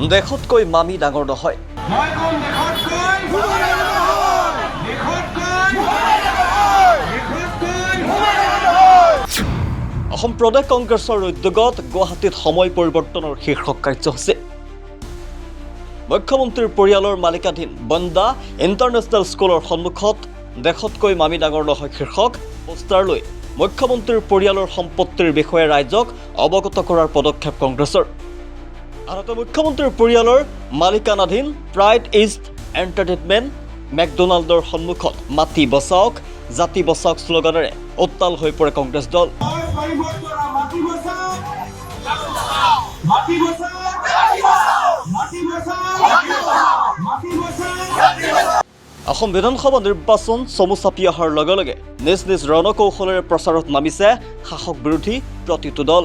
দেশতকৈ মামী ডাঙৰ নহয়। মই ক'ম, দেশতকৈ, দেশতকৈ, দেশতকৈ। অসম প্ৰদেশ কংগ্ৰেছৰ উদ্যোগত গুৱাহাটীত সময় পৰিৱৰ্তনৰ শীৰ্ষক কাৰ্যসূচী। মুখ্যমন্ত্ৰীৰ পৰিয়ালৰ মালিকাধীন বন্দা ইণ্টাৰনেশ্যনেল স্কুলৰ সন্মুখত "দেশতকৈ মামী ডাঙৰ নহয়" শীৰ্ষক পোষ্টাৰ লৈ মুখ্যমন্ত্ৰীৰ পৰিয়ালৰ সম্পত্তিৰ বিষয়ে ৰাইজক অৱগত কৰাৰ পদক্ষেপ কংগ্ৰেছৰ। আনহাতে মুখ্যমন্ত্ৰীৰ পৰিয়ালৰ মালিকানাধীন প্ৰাইড ইষ্ট এণ্টাৰটেইনমেণ্ট মেকডনাল্ডৰ সন্মুখত "মাটি বচাওক, জাতি বচাওক" শ্লোগানেৰে উত্তাল হৈ পৰে কংগ্ৰেছ দল। পৰিৱৰ্তন। মাটি বচাওক, মাটি বচাওক, মাটি বচাওক, মাটি বচাওক। অসম বিধানসভা নিৰ্বাচন চমু চাপি অহাৰ লগে লগে নিজ নিজ ৰণকৌশলেৰে প্ৰচাৰত নামিছে শাসক বিৰোধী প্ৰতিটো দল।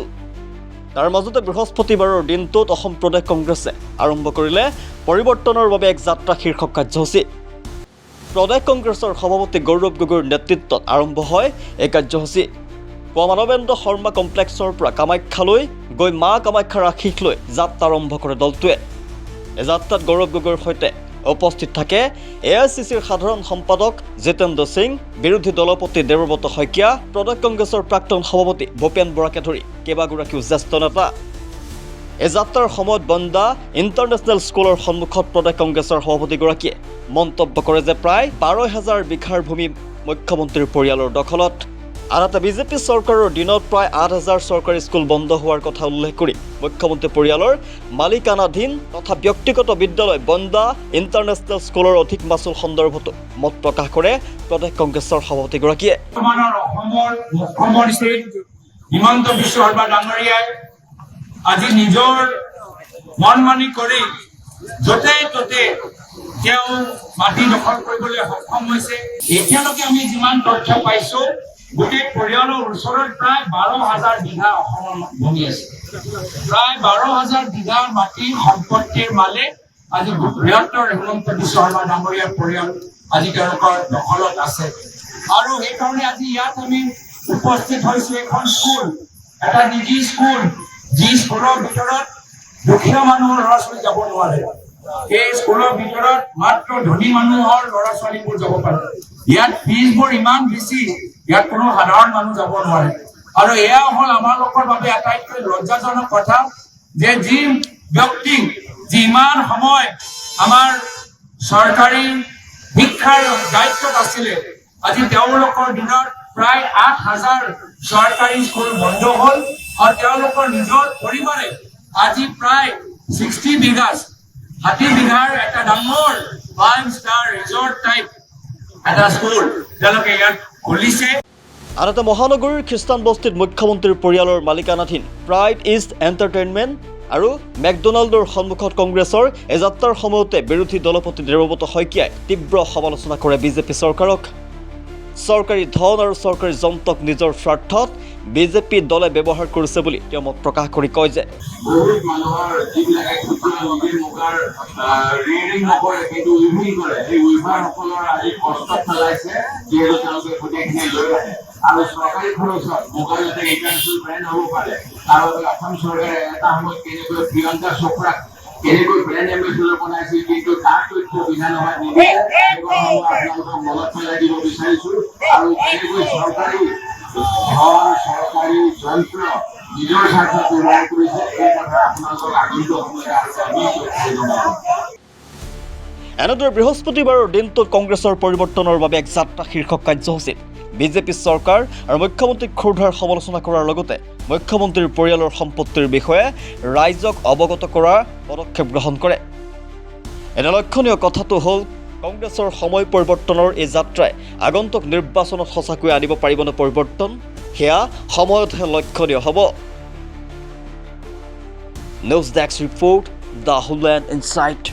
তাৰ মাজতে বৃহস্পতিবাৰৰ দিনটোত অসম প্ৰদেশ কংগ্ৰেছে আৰম্ভ কৰিলে "পৰিৱৰ্তনৰ বাবে এক যাত্ৰা" শীৰ্ষক কাৰ্যসূচী। প্ৰদেশ কংগ্ৰেছৰ সভাপতি গৌৰৱ গগৈৰ নেতৃত্বত আৰম্ভ হয় এই কাৰ্যসূচী। পুৱা মানৱেন্দ্ৰ শৰ্মা কমপ্লেক্সৰ পৰা কামাখ্যালৈ গৈ মা কামাখ্যাৰ আশীষ লৈ যাত্ৰা আৰম্ভ কৰে দলটোৱে। এই যাত্ৰাত গৌৰৱ গগৈৰ সৈতে উপস্থিত থাকে এআইচিচিৰ সাধাৰণ সম্পাদক জিতেন্দ্ৰ সিং, বিৰোধী দলপতি দেৱব্ৰত শইকীয়া, প্ৰদেশ কংগ্ৰেছৰ প্ৰাক্তন সভাপতি ভূপেন বৰাকে ধৰি কেইবাগৰাকীও জ্যেষ্ঠ নেতা। এই যাত্ৰাৰ সময়ত বন্দা ইণ্টাৰনেশ্যনেল স্কুলৰ সন্মুখত প্ৰদেশ কংগ্ৰেছৰ সভাপতিগৰাকীয়ে মন্তব্য কৰে যে প্ৰায় 12 হাজাৰ বিঘাৰ ভূমি মুখ্যমন্ত্ৰীৰ পৰিয়ালৰ দখলত। আনহাতে বিজেপি চৰকাৰৰ দিনত প্ৰায় 8 হাজাৰ চৰকাৰী স্কুল বন্ধ হোৱাৰ কথা উল্লেখ কৰি মুখ্যমন্ত্ৰী পৰিয়ালৰ মালিকানাধীন তথা ব্যক্তিগত বিদ্যালয় বন্দা ইণ্টাৰনেশ্যনেল স্কুলৰ অধিক মাচুল সন্দৰ্ভতো মত প্ৰকাশ কৰে প্ৰদেশ কংগ্ৰেছৰ সভাপতিগৰাকীয়ে। বৰ্তমানৰ অসমৰ মুখ্যমন্ত্ৰী হিমন্ত বিশ্ব শৰ্মা ডাঙৰীয়াই আজি নিজৰ মনমানি কৰি য'তে ত'তে তেওঁ মাটি দখল কৰিবলৈ সক্ষম হৈছে। এতিয়ালৈকে আমি যিমান তথ্য পাইছো, গোটেই পৰিয়ালৰ ওচৰত প্ৰায় 12 হাজাৰ বিঘা অসমৰ ভূমি আছে। প্ৰায় 12 হাজাৰ বিঘা মাটি সম্পত্তিৰ মালিক আজি বৃহত্তৰ হিমন্ত বিশ্ব শৰ্মা ডাঙৰীয়াৰ পৰিয়াল আজি তেওঁলোকৰ দখলত আছে। আৰু সেইকাৰণে আজি ইয়াত আমি উপস্থিত হৈছো। এখন স্কুল, এটা নিজি স্কুল, যি স্কুলৰ ভিতৰত দুখীয়া মানুহৰ ল'ৰা ছোৱালী যাব নোৱাৰে। এই স্কুলৰ ভিতৰত মাত্ৰ ধনী মানুহৰ ল'ৰা ছোৱালীবোৰ যাব পাৰে। ইয়াত ফিজবোৰ ইমান বেছি, ইয়াত কোনো সাধাৰণ মানুহ যাব নোৱাৰে। আৰু এয়া হ'ল আমালোকৰ বাবে আটাইতকৈ লজ্জাজনক কথা যে যি ব্যক্তি, যি ইমান সময় আমাৰ চৰকাৰী শিক্ষাৰ দায়িত্বত আছিলে, আজি তেওঁলোকৰ দিনত প্ৰায় 8 হাজাৰ চৰকাৰী স্কুল বন্ধ হ'ল আৰু তেওঁলোকৰ নিজৰ পৰিবাৰে আজি প্ৰায় 60 বিঘা, 60 বিঘাৰ এটা ডাঙৰ ফাইভ ষ্টাৰ ৰিজৰ্ট টাইপ এটা স্কুল তেওঁলোকে ইয়াত খুলিছে। আনহাতে মহানগৰীৰ খ্ৰীষ্টান বস্তিত মুখ্যমন্ত্ৰীৰ পৰিয়ালৰ মালিকানাধীন প্ৰাইড ইষ্ট এণ্টাৰটেইনমেণ্ট আৰু মেকডনাল্ডৰ সন্মুখত কংগ্ৰেছৰ এই যাত্ৰাৰ সময়তে বিৰোধী দলপতি দেৱব্ৰত শইকীয়াই তীব্ৰ সমালোচনা কৰে বিজেপি চৰকাৰক। চৰকাৰী ধন আৰু চৰকাৰী যন্ত্ৰক নিজৰ স্বাৰ্থত বিজেপি দলে ব্যৱহাৰ কৰিছে বুলি তেওঁ মত প্ৰকাশ কৰি কয় যে বহুত মানুহৰ, যিবিলাকে ক্ষুদ্ৰ নিজে মুগাৰ ৰিয়েৰিং নকৰে কিন্তু উইভিং কৰে, সেই উইভাৰ সকলৰ আজি কষ্টত পেলাইছে, যিহেতু তেওঁলোকে গোটেইখিনি লৈ আহে আৰু চৰকাৰী খৰচত মুগা যাতে ইণ্টাৰনেশ্যনেল ব্ৰেণ্ড হ'ব পাৰে, তাৰ বাবে অসম চৰকাৰে এটা সময়ত কেনেকৈ প্ৰিয়ংকা চোপ্ৰাক কেনেকৈ ব্ৰেণ্ড এম্বেচেডৰ বনাইছিল, কিন্তু তাৰ তথ্য বিধানসভাত নিদিয়ে। সেই কথাবোৰ আপোনালোকক মনত পেলাই দিব বিচাৰিছো। আৰু কেনেকৈ চৰকাৰী ধন, চৰকাৰী যন্ত্ৰ নিজৰ স্বাৰ্থত ব্যৱহাৰ কৰিছে, এই কথা আপোনালোকক আগন্তুক সময়ত আৰু আমি তথ্য জনাম। এনেদৰে বৃহস্পতিবাৰৰ দিনটোত কংগ্ৰেছৰ "পৰিৱৰ্তনৰ বাবে এক যাত্ৰা" শীৰ্ষক কাৰ্যসূচীত বিজেপি চৰকাৰ আৰু মুখ্যমন্ত্ৰীক ক্ষুৰধাৰ সমালোচনা কৰাৰ লগতে মুখ্যমন্ত্ৰীৰ পৰিয়ালৰ সম্পত্তিৰ বিষয়ে ৰাইজক অৱগত কৰাৰ পদক্ষেপ গ্ৰহণ কৰে। এনে লক্ষণীয় কথাটো হ'ল, কংগ্ৰেছৰ সময় পৰিৱৰ্তনৰ এই যাত্ৰাই আগন্তুক নিৰ্বাচনত সঁচাকৈ আনিব পাৰিবনে পৰিৱৰ্তন, সেয়া সময়তহে লক্ষণীয় হ'ব। News desk report, the Holy Insight.